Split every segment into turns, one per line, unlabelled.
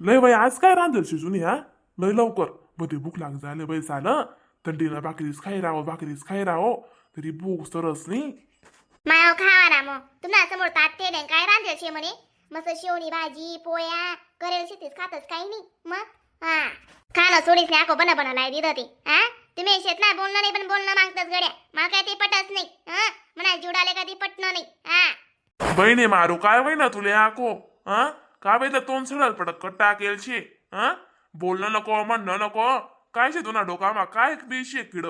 लय बाई, आज काय रांधल शिजून हा लय लवकर? बरे भूक लाग झाले बाई. झालं थंडीनं भाकरीच खाई राहो, भाकरीच खाई राहो, तरी भूक सरस नाही.
माय खावा ना मग. तुम्हाला समोर ताट ठेवले, काय रांधेल शे म्हणे. मस्त शेवणी भाजी पोळ्या करेल, शेतीच खातच काही नाही मग. हा खाणं सोडीच नाही, आको बन बनवलाय दिलं ते. हा तुम्ही शेत ना बोलणं नाही, पण बोलणं मागतच गड्या. मला काय ते पटच नाही. हा म्हणा जुडाले का ते पटणं नाही हा.
बहिणी मारू काय वय ना तुले आको? हा का बाई, तोंड सडल पडत कट्टा केल शे. हा बोलणं नको, म्हणणं नको, काय शे तुना डोकामा काय बी शे किड?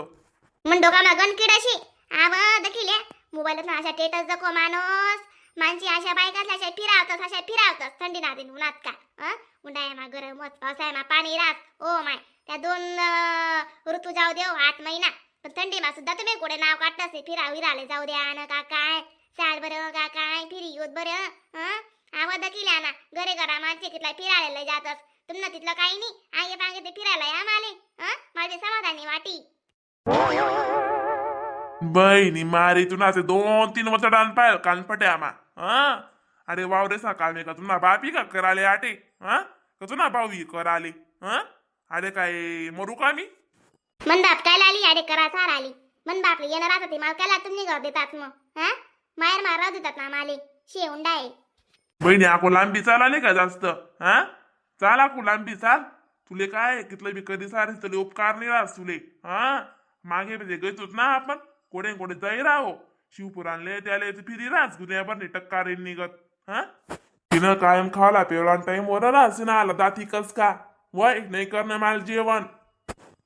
मन डोकामा गण किडाशी आव दखिले मोबाईलात अशा टेटस दखो माणूस. माणशी अशा बायका अशा फिरावतस, अशा फिरावतस थंडी ना दिन उन्हात का. हं उन्हाळ्यामा गरम होत, पावसाळ्यामा पाणी रास. ओ my, त्या दोन ऋतू जाऊ देव 8 महिना, पण थंडीमा सुद्धा तुम्ही कुठे नाव काढतच नाही. फिरा विराले जाऊ द्या न का काय चाल बरं का काय फिरी होत बरं. हं आव दखिल्या ना घरे घरा माणसे कितला फिरायला जातस. तुमना तिथलं काही नाही, आगे पागे ते फिरायला या माले. हं मला समाधानी वाटी.
बहिणी मारी, तुना ते 2-3 वर्ष डान पायल कानपटे आमा. हा अरे वावरेसा कामे का तुना बापी का कराले आटे? हा का तुना भाऊ कराले? हा अरे काय मरू का मी?
मन बाप काय आली अरे करा सार आली. मन बाप येणार आता ते मालकाला तुम्ही घर देतात मग. हा माहेर मारा देतात ना माले शे हुंडा आहे.
बहिणी आको लांबी चाल आली का जास्त? हा चाल आको लांबी चाल. तुले काय कितलं बी कधी सारे तुले उपकार नाही राहत तुले. हा मागे बी गयतोच ना आपण कोडे कोडे जाई राहो शिवपुराणले त्याले ते फिरी राहस गुन्ह्याभर नाही टक्का रे निघत. हा तिनं कायम खावला पेवला टाइम वर राहस ना आला दाती कस का वय नाही करणं माल जेवण.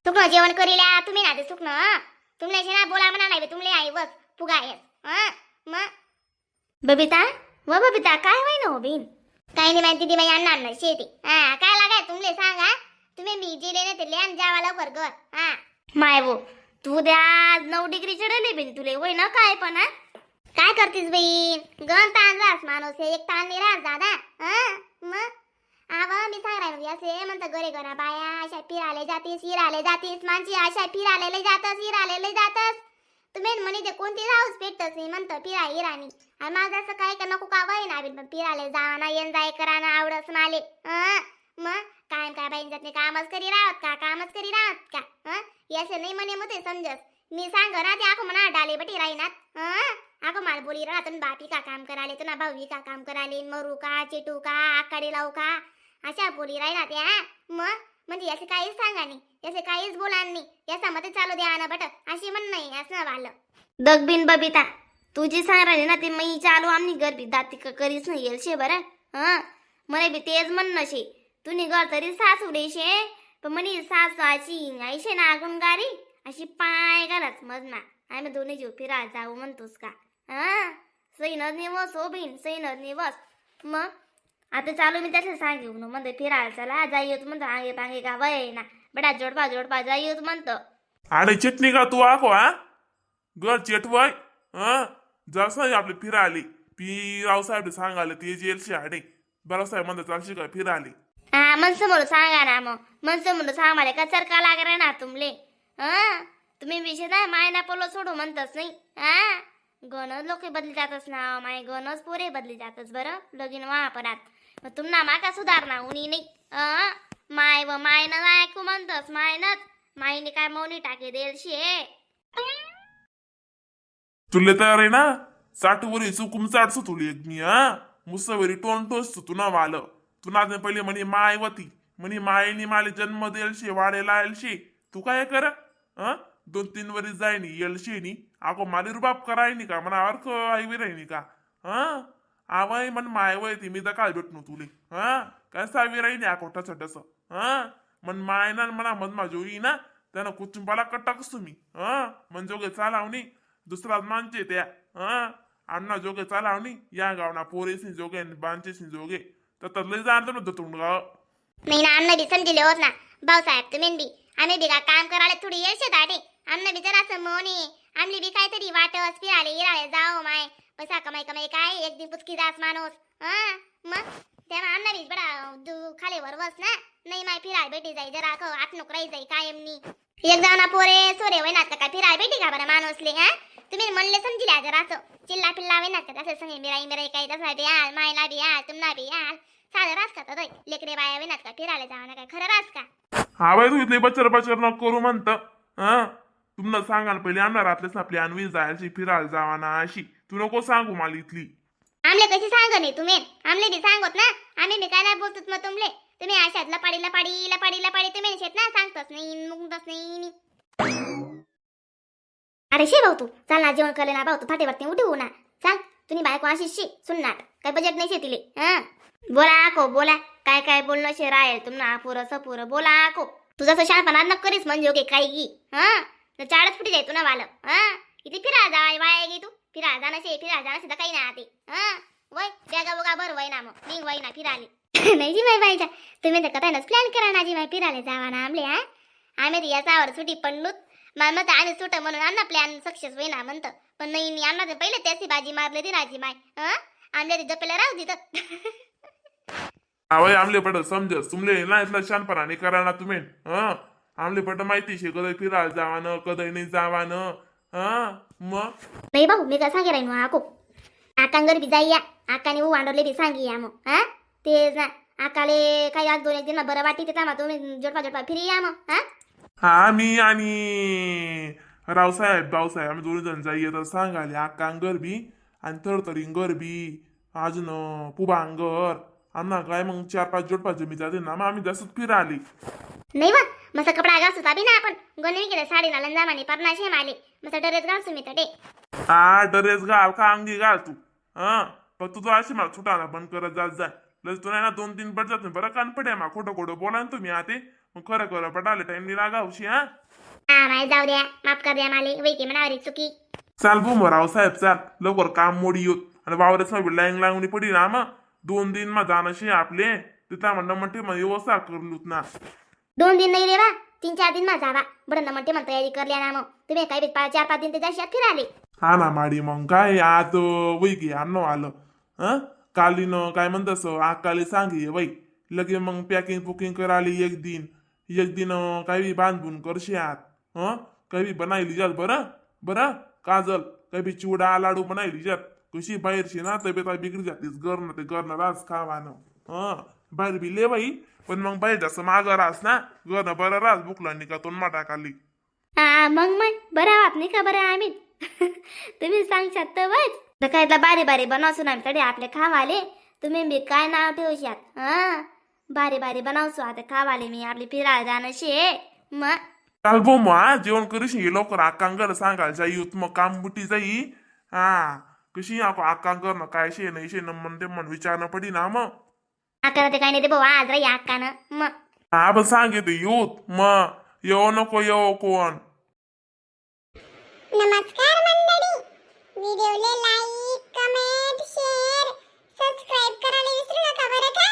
सुकणं जेवण करील्या तुम्ही ना ते सुकणं तुमले ना बोला म्हणा नाही बे, तुमले आई बस फुगायस. हं मग बबिता व बबिता काय होय ना हो बीन? काही नाही माहिती दिदी, आणणार नाही शेती. हा काय लागाय तुमले सांगा तुम्ही. मी जिले नाही ते लिहान जावा लवकर घर. हा
माय वो तू द्या 9 डिग्री चढली बिन तुले वय ना काय पण हा?
काय करतीस बहीण, गण ताण रास माणूस हे, एक ताण नाही रास दादा. हं मग आव मी सांग राहिलो असे म्हणतं घरे घरा बाया अशा फिराले जातीस हिराले जातीस. माणशी अशा फिराले जातस, हिराले जातस. तुम्ही म्हणे ते कोणती राहूच भेटतस नाही म्हणतं फिरा हिराणी. आणि माझं असं काय का नको का वय ना बिन, पण फिराले जावा ना येन जाय करा ना आवडस माले. हं मग कायम काय बाईन जात नाही, कामच करी राहत का, कामच करी राहत का? हं यासे नाही म्हणे मग ते समजस. मी सांग ना ते आखो म्हणा डाले बटी राहीनात. हं अगं माल बोली राहत बापी का काम कराले, तुना भाऊी का काम कराले, मरू का चिटू का आकाडी लावू का अशा बोली राहिना त्या. मग म्हणजे याचे काहीच सांगा नाही, याचे काहीच बोला नाही, याचा मध्ये चालू द्या ना बट अशी म्हण नाही असं वालं.
दग बिन बबिता, तुझी सांग राहिली ना ते मी चालू आमनी गरबी दाती करीच नाही येईल शे बरं. हा मला बी तेच म्हणणं शे. तुनी घर तरी सासू रे शे, पण म्हणी सासू अशी आईशे ना गुणगारी अशी पाय घालाच मजना. आम्ही दोन्ही जीव फिरा जाऊ म्हणतोस का? हा सही न बस हो बहीण, सही न बस. मग आता चालू मी त्याला सांगेऊ न म्हणतो फिरायला चला जाई म्हणतो आंगे पांगे का वय ना बडा जोडपा जोडपा जाई म्हणतो.
अरे चटणी का तू आको? हा गर चेटवय. हा जसं आपली फिराली पी रावसाहेब सांगाले ते जेलशी आडे बरासाहेब म्हणतात चालशी का फिराली.
हा मन समोर सांगा ना मग. मन समोर सांगाले का चरका लागणार ना तुमले? हा तुम्ही विषय ना माय ना पोलो सोडू म्हणतच नाही. हा गणच लोक बदली जातच ना माय, गणच पोरे बदली जातच बरं लगीन वापरात. मग तुमना माका सुधारना उनी नाही. अं, माय व माय न ऐकू म्हणतस मायनच माईने काय मौनी टाके देल शे.
तुले तर आहे ना 60 वरी चुकून चाटसो तुली एक मी. हा मुसवरी टोन टोचतो तुना वाल तुना ते पहिले म्हणे मायवती म्हणे मायनी माले जन्म देलशे वाडे लायलशे. तू काय कर हं 2-3 वरी जायनी येलशे नी आको माले रुबाब करायनी का म्हणा अर्ख आई राहिनी का? हं आवय म्हण मायवय ती मी दकाल भेटनो तुले. हा काय सावी राहिनी आको टस टस. हा मन मायना म्हणा मन माझो ना त्यानं कुचुंबाला कटाकस तुम्ही. हा मन जोगे चालावणी दुसरा मानचे त्या. हा अण्णा जोगे चालावणी या गावना पोरेसी जोगे आणि बांचेसी जोगे तर तसले जाणतो ना तुम गाव.
नाही ना आमनं बी समजिले होत ना भाऊसाहेब, तुम्ही बी आम्ही बी का काम करायला थोडी येशे दाटे. आमनं बी जरासं मोने आमली बी काहीतरी वाटस फिराले हिराले जाओ माय. पैसा कमाई कमाई काय एक दिन पुचकी जास माणूस. हा मग तेव्हा आमना बी बडा खाले वर बस ना नाही माय फिराय भेटी जाई जरा आत राही जाई कायमनी. एक जाऊना पोरे सोरे होईनात का काय फिराय भेटी का बरं माणूसले? हा तुम्ही म्हणले समजिल्या जरासं चिल्ला पिल्ला होईनात का तसं संगे मिराई मिराई काही तसा बी आल मायला बी आल तुमना बी आल. साधं रास का तर लेकरे बाया विनात का फिरायला जावा ना काय खरं रास का?
हा बाई, तू इथले बचर बचर नको करू म्हणत. हा, तुम्हाला सांगा ना पहिले, आमना रातलेच ना आपली आणवी जायची फिरायला जावा ना अशी. तू नको सांगू मला इथली.
आमले कशी सांग नाही तुम्ही? आमले बी सांगत ना. आम्ही बी काय नाही बोलतो मग तुमले. तुम्ही अशात लपाडी लपाडी लपाडी लपाडी तुम्ही शेत ना, सांगतच नाही, मुगतच नाही नी. अरे शे भाऊ, तू चाल ना, जेवण करले ना भाऊ. तू फाटेवरती उठवू ना. चाल, तुम्ही बायको अशी शी सुन्नाट, काय बजेट नाही शे तिले. हा,
बोला आको, बोला. काय काय बोलणं शे राहील तुम्हाला पुरं सपुरं बोला आको.
तुझा असं शहाणपणा न करीस म्हणजे ओके काही गी. हा, तर चाळच फुटी जाय तू ना वाल. हा, इथे फिरा जा वाया गे. तू फिरा जा नशे, फिरा जा नशे तर काही नाही आते. हा वय बॅगा बोगा भर वय ना, मग निंग वय ना फिराले. नाही जी माय बाईजा, तुम्ही तर कथानच प्लॅन करा ना जी माय, फिराले जावा ना आमले. हा, आम्ही तर याचावर सुटी पडलूत. मला म्हणतं आम्ही सुट म्हणून आमना प्लॅन सक्सेस होईना म्हणतं, पण नाही मी आमना तर पहिले त्याची बाजी मारली ती नाजी माय. हा, आमल्या ती जपेला राहू तिथं.
हा बाई, आमले पट समजस. तुमले ना इथला शहाणपणा नाही करा ना तुम्ही. हा, आमले पट माहिती शे कधी फिरायला जावानं, कधी नाही जावानं. हा मग.
नाही भाऊ, मी काय सांगे राहीन आको. आकांगर बी जाई या, आकाने ऊ वांडवले बी सांगी या मग. हा, तेच ना. आकाले काही आज दोन एक दिन बरं वाटी ते तुम्ही जोडपा जोडपा फिरी या मग. हा.
हा, मी आणि रावसाहेब भाऊसाहेब आम्ही दोन्ही जण जाई तर सांगाले. आकांगर बी आणि थरथरिंगर बी, अजून पुबांगर. आम्हाला काय मग चार पाच जोडपा जमी जाते ना, मग आम्ही जास्त फिराली.
नाही बा, मस्त कपडा घालसू बी ना आपण. गोणी केलं साडी ना लंजामाने परनाशे माले मस्त ड्रेस घालसू मी तडे.
हा, ड्रेस घाल का अंगी घाल तू. हा, फक्त तू अशी मला सुटायला बंद करत जात जाय. लस तू नाही ना दोन तीन पट जात नाही बरं. कान पडे मा खोटं खोटं बोला ना तुम्ही आते, मग खरं खरं पटाले टाइम नाही लागावशी. हा.
हा माय, जाऊ द्या, माफ कर द्या माले, वैके मनावरी चुकी.
चाल भो मग रावसाहेब, चाल लवकर, काम मोडी येत आणि वावरच लाईन लागून पडी ना. मग दोन दिन मा जाणं शे आपले तिथं म्हणलं म्हणते मग व्यवस्था करलूत ना.
2 दिन नाही रे बा, 3-4 दिन मा जावा बरं ना. म्हणते म्हणता तयारी करल्या ना मग तुम्ही काही बी 4-5 दिन ते जाशात फिराले.
हा ना माडी, मग काय आज वैकी अन्न आलं. हं, कालीन काय म्हणतस आकाली सांगी बाई, लगे मग पॅकिंग पुकिंग कराली. एक दिन एक दिन काही बी बांधून करशे आत. हं, काही बी बनायली जात. बरं बरं काजल, काही बी चिवडा लाडू बनायली जात. कशी बाहेरशी ना तब्येत बिगडी जातीस. गरण ते गरण रास खावानं. हं, बाहेर बी ले बाई, पण मग बाहेर जास्त मागं रास ना, गरण बरं रास बुकला निका तोंड मा टाकाली.
हा मग मग बरं आहात नाही का? बरं आम्ही, तुम्ही सांगशात तर बस. तर काय इथला बारी बारी बनवसू ना आम्ही तडे आपले खावाले. तुम्ही बी काय नाव ठेवशात. हा, बारी बारी बनवसू आता खावाले मी आपली फिरायला जाणं शे मग.
चाल भाऊ मग, हा, जेवण करीश ये लवकर. आकांगर सांगायला जाई मग काम बुटी जाई. हा, कशी आकांगर ना काय शे नाही शे न म्हणते म्हण विचारणं पडी ना मग.
आकानं ते काही नाही ते भाऊ, आज राही आकानं मग.
हा, पण सांगितलं येऊत मग, येऊ नको येऊ कोण.
नमस्कार मंडळी, व्हिडिओला like, comment, share, subscribe करायला विसरू नका बरं का.